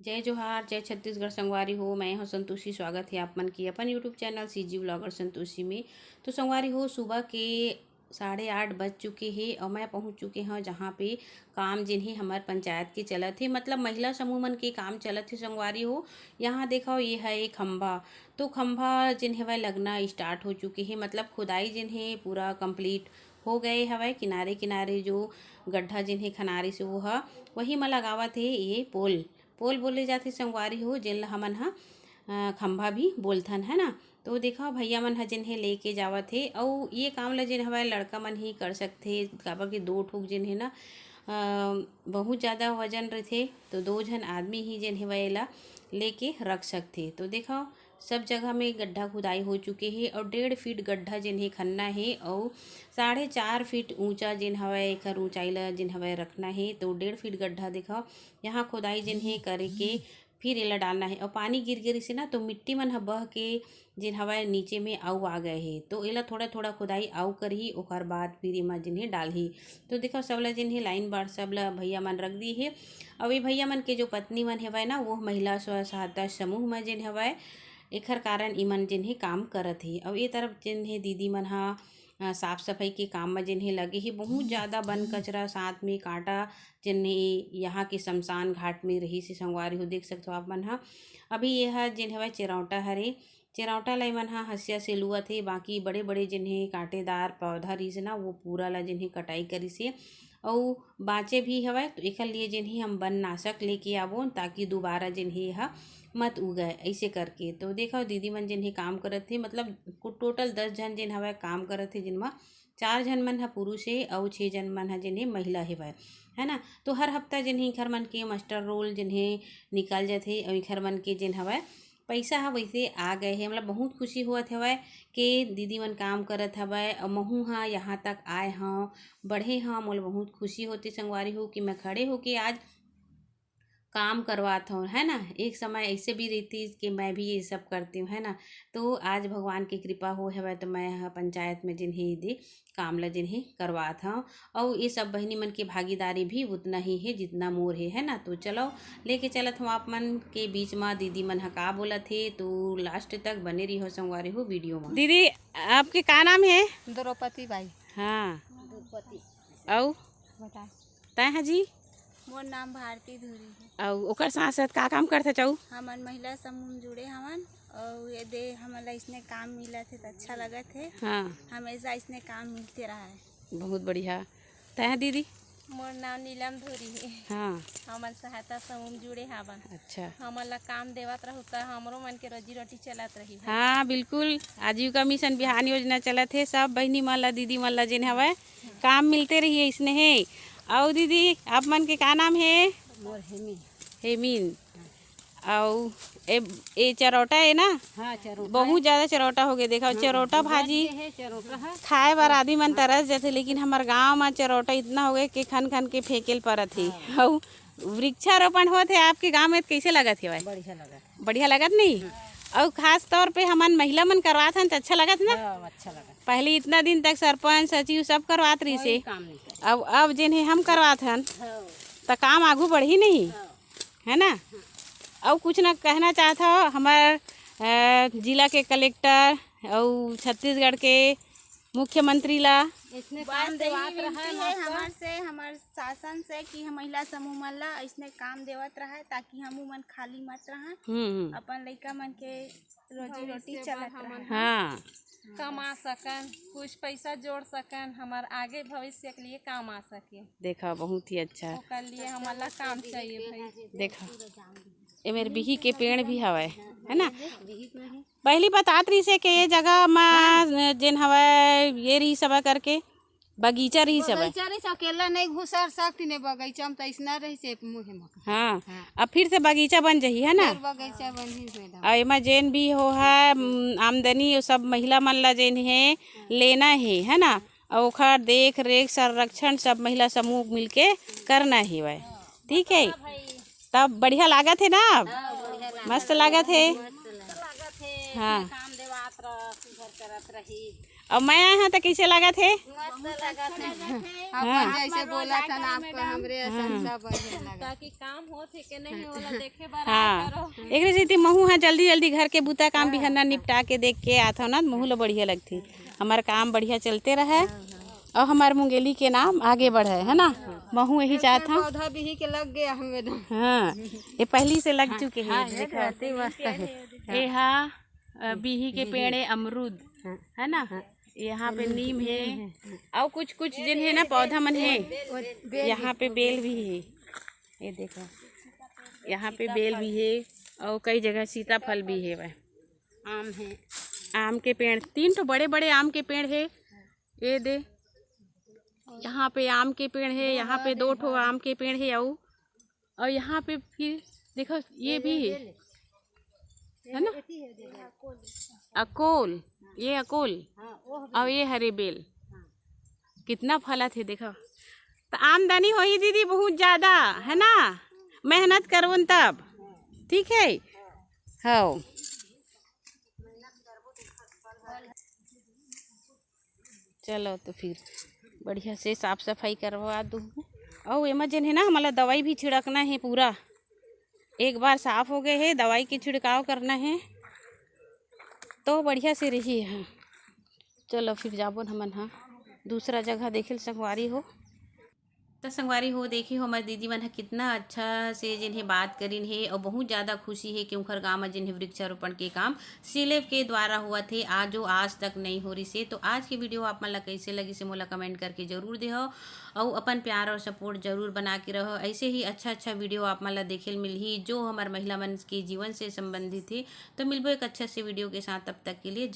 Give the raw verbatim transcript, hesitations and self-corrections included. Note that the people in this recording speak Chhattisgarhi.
जय जोहार, जय छत्तीसगढ़ संगवारी हो। मैं हूँ संतोषी, स्वागत है आप मन के अपन YouTube channel CG blogger Santoshi में। तो संगवारी हो, सुबह के साढ़े आठ बज चुके हे और मैं पहुँच चुके हूँ जहाँ पे काम जिन हे हमर पंचायत के चलत हे, मतलब महिला समूह मन के काम चलत हे संगवारी हो। यहाँ देखो, ये है एक खंभा, तो खंभा जिन हवय लगना स्टार्ट हो चुके हे, मतलब खुदाई जिन हे पूरा कंप्लीट हो गए हवय। किनारे किनारे जो गड्ढा जिन हे खनारी से वो ह, वही म लगावत हे ये पोल। पोल बोले जाथे संगवारी हो, जेन ल हमन ह अ, खंभा भी बोलथन, है ना। तो देखो, भैया मन ह जेन हे लेके जावत हे, अउ ये काम ल जेन हवय लड़का मन ही कर सकथे, काबर के दो ठोक जेन हे ना, अ, बहुत ज़्यादा वजन रहिथे, तो दो झन आदमी ही जेन हवय एला लेके रख सकथे। तो देखो, सब जगह में गड्ढा खुदाई हो चुके हे और डेढ़ फीट गड्ढा जेन हे खनना हे और साढ़े चार फीट ऊंचा जेन हवय एकर ऊंचाई ला जेन हवय रखना हे। तो डेढ़ फीट गड्ढा देखो, यहाँ खुदाई जेन हे करे के फिर एला डालना हे। और पानी गिर गे रिहिसे ना, तो मिट्टी मन ह बह के जेन हवय नीचे में अउ आ गए हे, तो एला थोड़ा थोड़ा खुदाई अउ करही, ओकर बाद फिर एमा जेन हे डालही। तो देखो, सब ला जेन हे लाइन बार सब ला भैया मन रख दी हे। और ये भैया मन के जो पत्नी मन हवय ना, वो महिला स्व सहायता समूह में जेन हवय, एखर कारण इमन जेन हे काम करत हे। और ये तरफ जेन हे दीदी मन ह अ, साफ सफाई के काम में जेन हे लगे हे। बहुत ज़्यादा बन कचरा साथ में कांटा जेन हे यहाँ के शमशान घाट में रहिसे संगवारी हो, देख सकथो आप मन ह। अभी ये ह जेन हवय चेरौटा हरे, चेरौटा ला एमन ह हंसिया से लुअत हे, बाकी बड़े बड़े जेन हे कांटेदार पौधा रहिसे ना, वो पूरा ला जेन हे कटाई करिसे। अउ बाँचे भी हवय, तो एखर लिए जेन हे हम बन नाशक लेके आबो, ताकि दोबारा जेन हे ह मत उगय, ऐसे करके। तो देखो, दीदी मन जेन हे काम करत हे, मतलब कु-, टोटल दस झन जेन हवय काम करत हे, जिन म चार झन मन ह पुरुष हे अउ छः झन मन ह जेन हे महिला हेवय, है ना। तो हर हफ्ता जेन हे घर मन के मस्टर रोल जेन हे निकाल जाथे, अउ घर मन के जेन हवय पैसा ह वैसे आ गए हे। मतलब बहुत खुशी होवत हवय के दीदी मन काम करत हवय, अउ महू ह यहाँ तक आए हव, बढ़े हव। मोला बहुत खुशी होथे संगवारी हो कि मैं खड़े होके आज काम करवात हव, है ना। एक समय ऐसे भी रहितिस कि मैं भी ये सब करतेंव, है ना। तो आज भगवान के कृपा होय हवय, तो मैं ह पंचायत में जेन हे दे काम ल जेन हे करवात हव। अउ ये सब बहिनी मन के भागीदारी भी उतना ही हे जितना मोर हे, है ना। तो चलो, लेके चलत हव आप मन के बीच म दीदी मन ह का बोलत हे, तो लास्ट तक बने रहिहो संगवारी हो वीडियो म। दीदी, आपके का नाम हे? द्रौपदी बाई। हाँ। द्रौपदी। अउ बता। तैं ह जी? मोर नाम भारती धुरी हे। अउ ओकर साथ साथ का काम करथे चऊ? हमन महिला समूह म जुड़े हवन, अउ ये दे हमन ला इसने काम मिलत हे त अच्छा लगत हे। हाँ। हमेशा इसने काम मिलते रहे। बहुत बढ़िया। तैं ह दीदी? मोर नाम नीलम धुरी हे। हाँ। हमन सहायता समूह म जुड़े हवन। अच्छा। हमन ला काम देवत रहू त हमरो मन के रोजी रोटी चलत रही भाई। हाँ, बिल्कुल। आजीविका मिशन बिहान योजना चलत हे, सब बहिनी मन ला, दीदी मन ला जेन हवय, काम मिलते रही, अइसने हे। अउ दीदी, आप मन के का नाम हे? मोर हेमी। हेमिन। अउ ए, ए चरौटा ए ना? हाँ, चरौटा बहुत ए। ज्यादा चरौटा हो गए। देखा, हाँ, चरौटा बहुत भाजी जे हे, चरौटा हे। खाए बर आदमी मन तरस जाथे, लेकिन हमर गांव म चरौटा इतना हो गए कि खन खन के फेंके ल परत हे। हाँ। अउ वृक्षारोपण होत हे आपके गांव में, त कैसे लगत हे भाई? बढ़िया लगत। बढ़िया लगत नहीं? हाँ। अउ खास तौर पे हमन महिला मन करवात हन, त अच्छा लगत ना? हाँ, अच्छा लगत। पहले इतना दिन तक सरपंच, सचिव सब करवात रहिस कोई हे। काम नहीं करे। अब, अब जेन हे हम करवात हन, हाँ। त काम आगू बढ़ी नहीं? हाँ। है ना? अउ कुछ ना कहना चाहत हव हमर, अ, जिला के कलेक्टर अउ छत्तीसगढ़ के मुख्यमंत्री ला? इसने बस काम यही देवात विनती रहा है मस्त। हमर से, हमर शासन से कि हम महिला समूह मन ला इसने काम देवत रहे, ताकि हमू मन खाली मत रहन, हम्म, हम्म। अपन लइका मन के रोजी रोटी भविष्य चलत बर हमन रहे। हाँ। कमा सकन, कुछ पैसा जोड़ सकन, हमर आगे भविष्य के लिए काम आ सके। देखा, बहुत ही अच्छा। ओकर लिए हमन ला काम चाहिए भाई। देखा, ए मेर बिही के पेड़ भी हवय, है ना? पहली बतात रहिस हे कि ये जगह म जेन हवय, ये रहिस हवय करके, बगीचा रहिस हवय। बगीचा रहिस, अकेला नहीं घुसर सकती ने बगीचा म, त अइसना रहिस हे मुहे म। हाँ, हाँ। अब फिर से बगीचा बन जही, है ना? फिर बगीचा बनही मैडम। अउ एमा जेन भी हो है, उम, आमदनी, वो सब महिला मन ला जेन हे, लेना हे, है ना? अउ ओखर देख रेख, संरक्षण सब महिला समूह मिलके करना हेवय। ठीक है, तब बढ़िया लागत हे ना? अब हाँ, बढ़िया लागत मस्त हे। लागत हे। मस्त लागत हे। हाँ। काम देवात रह, सुघर करत रही। अब मैं आए हंव त कइसे लागत हे? अपन जैसे बोला था ना आपको, हमरे असन सब बढ़िया लगा। ताकि काम होत हे के नहीं, ओला देखे बर हाँ, एकरे सेती महू ह जल्दी जल्दी घर के बुता काम बिहन्ना निपटा के देख के आथव ना, महू ल बढ़िया लगथे। हमर काम बढ़िया चलते रहे और हमर मुंगेली के नाम आगे बढ़े, है ना? महू यही चाहत हंव। पौधा बिही के लग गया हमें तो। हाँ, ये पहली से लग चुके हैं। ये तो अति मस्त है। ये हा अ, बिही के पेड़ है, अमरूद, है ना? यहाँ पे नीम है और कुछ कुछ जिन है ना, पौधा मन है। यहाँ पे बेल भी है, ये देखो, यहाँ पे बेल भी है और कई जगह सीताफल भी है। वह आम है। आम के पेड़, तीन ठो बड़े बड़े आम के पेड़ है। ये दे, यहाँ पे आम के पेड़ है, यहाँ पे दो ठो आम के पेड़ है। और और यहाँ पे फिर देखो, ये भी है, है ना? अकोल, ये अकोल और ये हरे बेल। कितना फलत हे देखो। त आमदनी होही दीदी बहुत ज्यादा, है ना? मेहनत करबो न तब, ठीक है? हाँ, चलो तो फिर बढ़िया से साफ सफाई करवा दूँ। और एमा जेन है ना, हमला दवाई भी छिड़कना है पूरा। एक बार साफ हो गए है, दवाई के छिड़काव करना है तो बढ़िया से रही है। चलो फिर जाबो न हमन हा दूसरा जगह देखे ल संगवारी हो। त संगवारी हो, देखे हो हमर दीदी मन ह कितना अच्छा से जिन हे बात करिन हे और बहुत ज़्यादा खुशी हे कि उंखर गाँव म जिन हे वृक्षारोपण के काम सीलेब के द्वारा होवत हे, आजो आज तक नहीं हो रिसे। तो आज के वीडियो आप मन ला कैसे लगिस हे मोला कमेंट करके जरूर देहो और अपन प्यार और सपोर्ट जरूर बना के रहो। ऐसे ही अच्छा अच्छा वीडियो आप मन ला देखे ल मिलही जो हमर महिला मन के जीवन से संबंधित हे। तो मिलबो एक अच्छा से वीडियो के साथ, तब तक के लिए जय